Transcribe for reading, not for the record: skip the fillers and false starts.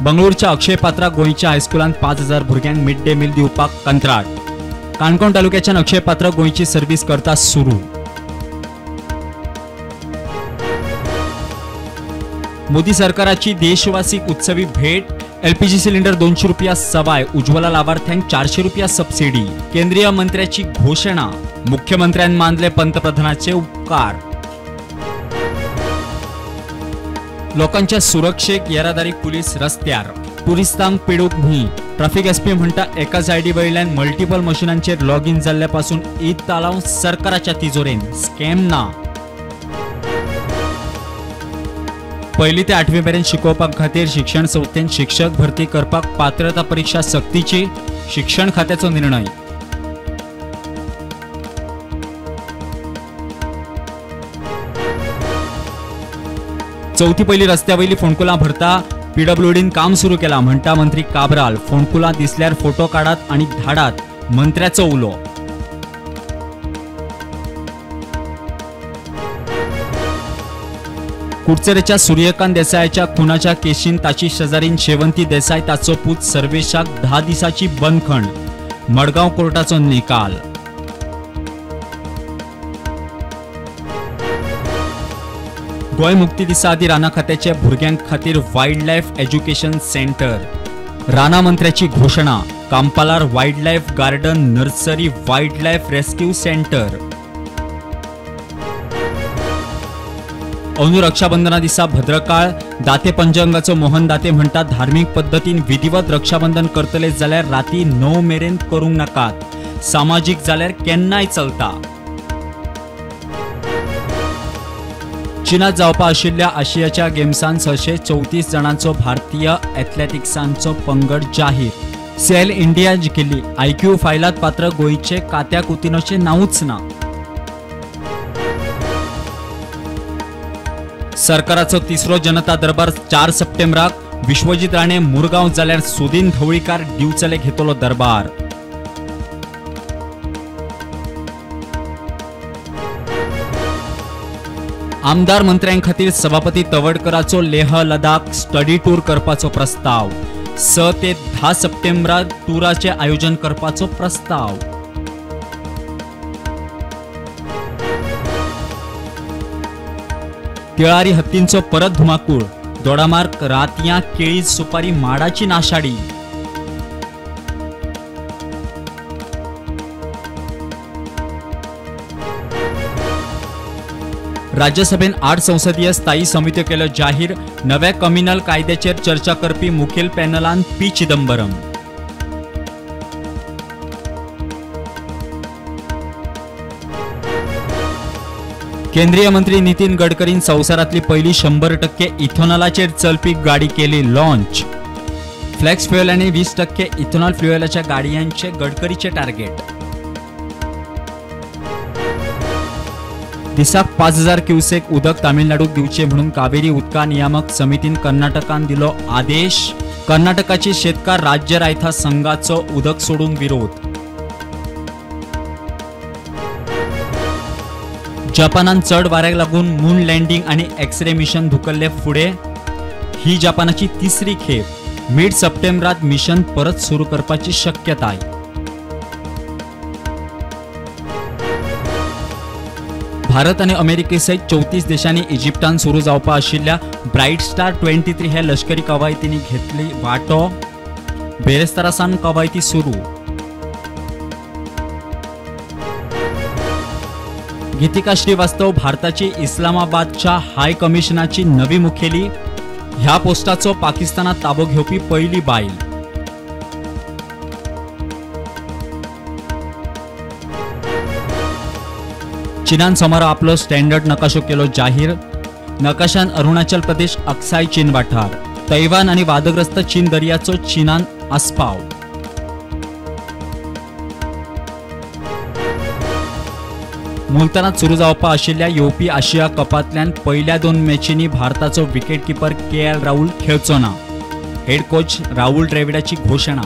बंगळुरूच्या अक्षय पात्रा गोंयच्या हायस्कुलांत 5000 भुरग्यांक मिड डे मील दिवपाक कंत्राट. काणकोण तालुक्याच्यान अक्षय पात्रा गोंयची सर्व्हिस करता सुरू. मोदी सरकाराची देशवासीक उत्सवी भेट. एलपीजी सिलिंडर 200 रुपया सवाय, उज्ज्वला लावार्थ्यांक 400 रुपया सबसिडी. केंद्रीय मंत्र्याची घोषणा. मुख्यमंत्र्यान मानले पंतप्रधानाचे उपकार. लोकांच्या सुरक्षेक येरादारी पुलीस रस्त्यार. टुरिस्टांक पिडूंक न्ही. ट्राफिक एसपी म्हणटा एकाच आयडी वयल्यान मल्टिपल मशिनांचेर लॉग इन जाल्ल्या पासून ईद तालाव सरकाराच्या तिजोरेन, स्कॅम ना. पयली ते 8वी मेरेन शिकोवपा खातीर शिक्षण संस्थेन शिक्षक भरती करपाक पात्रता परीक्षा सक्तीची, शिक्षण खात्याचो निर्णय. चौथी पयली रस्त्या वयली फोंडकुलां भरता पीडब्ल्यूडीन काम सुरू केला म्हणटा मंत्री काब्राल. फोंडकुलां दिसल्यार फोटो काडात आनी धाडात, मंत्र्याचो उलो. कुडचरेच्या सूर्यकांत देसायाच्या खुनाच्या केशीन ताची शेजारीन शेवंती देसाय ताचो पूत सर्वेशाक 10 दिसाची बंदखण. मडगांव कोर्टाचो निकाल. गोंय मुक्ती दिसा आदी राना खात्याचे भुरग्यां खातीर वायल्ड लायफ एज्युकेशन सेंटर. राना मंत्र्याची घोशणा. कांपालार wild life garden nursery wild life rescue centre. अंदू रक्षाबंधना दिसा भद्रकाळ दाते पंचंगाचो मोहन दाते म्हणटा धार्मिक पद्दतीन विधिवत रक्षाबंधन करतले जाल्यार राती 9 मेरेन करूंक नाकात, सामाजीक जाल्यार केन्नाय चलता. चीनात जावपा आशिल्ल्या आशियाच्या गेम्सान 634 जाणांचो भारतीय एथलेटिक्सांचो पंगड जाहीर. सेल इंडिया जिखिल्ली. आयक्यू फायलात पात्र गोंयचे कात्या कुतिनोचें नांवूच ना. सरकाराचो तिसरो जनता दरबार 4 सप्टेंबराक. विश्वजीत राणे मुरगांव जाल्यार सुदीन ढवळीकार दिवचले घेतलो दरबार. आमदार मंत्र्यां खातीर सभापती तवडकराचो लेह लडाख स्टडी टूर करपाचो प्रस्ताव. 6 ते 10 सप्टेंबराक टुराचें आयोजन करपाचो प्रस्ताव. तिळारी हत्तींचो परत धुमाकूळ. दोडामार्ग रातयां केळी सुपारी माडाची नाशाडी. राज्यसभेन 8 संसदीय स्थायी समित्यो केल्यो जाहीर. नव्या कम्युनल कायद्याचेर चर्चा करपी मुखेल पॅनलान पी चिदंबरम. केंद्रीय मंत्री नितीन गडकरीन संवसारांतली पहिली 100% इथेनॉलाचेर चलपी गाडी केली लॉन्च. फ्लॅक्स फ्युएल आनी 20% इथेनॉल फ्युएलाच्या गाडयांचे गडकरीचे टार्गेट. दिसाक 5000 क्युसेक उदक तामिळनाडूक दिवचे म्हणून कावेरी उदका नियामक समितीन कर्नाटकान दिलो आदेश. कर्नाटकाची शेतकार राज्य रायथा संघाचो उदक सोडूंक विरोध. जपानान चड वाऱ्याक लागून मून लँडिंग आनी एक्सरे मिशन धुकल्ले फुडें. ही जपानाची तिसरी खेप. मिड सप्टेंबरात मिशन परत सुरू करपाची शक्यताय. भारत आनी अमेरिके सयत 34 देशांनी इजिप्तान सुरू जावपा आशिल्ल्या ब्रायट स्टार 23 ह्या लष्करी कवायतींनी घेतली वांटो. बेरेस्तारा सावन कवायती सुरू. गीतिका श्रीवास्तव भारताची इस्लामाबादच्या हाय कमिशनाची नवी मुखेली. ह्या पोस्टाचो पाकिस्तानात ताबो घेवपी पयली बायल. चीनान सोमारा आपलो स्टँडर्ड नकाशो केलो जाहीर. नकाशान अरुणाचल प्रदेश, अक्साई चीन वाठार, तैवान आनी वादग्रस्त चीन दर्याचो चीनान आस्पाव. मुलतानात सुरू जावपा आशिल्ल्या येवपी आशिया कपांतल्यान पयल्या 2 मॅचींनी भारताचो विकेटकीपर के एल राहुल खेळचो ना. हेड कोच राहुल द्रविडाची घोशणा.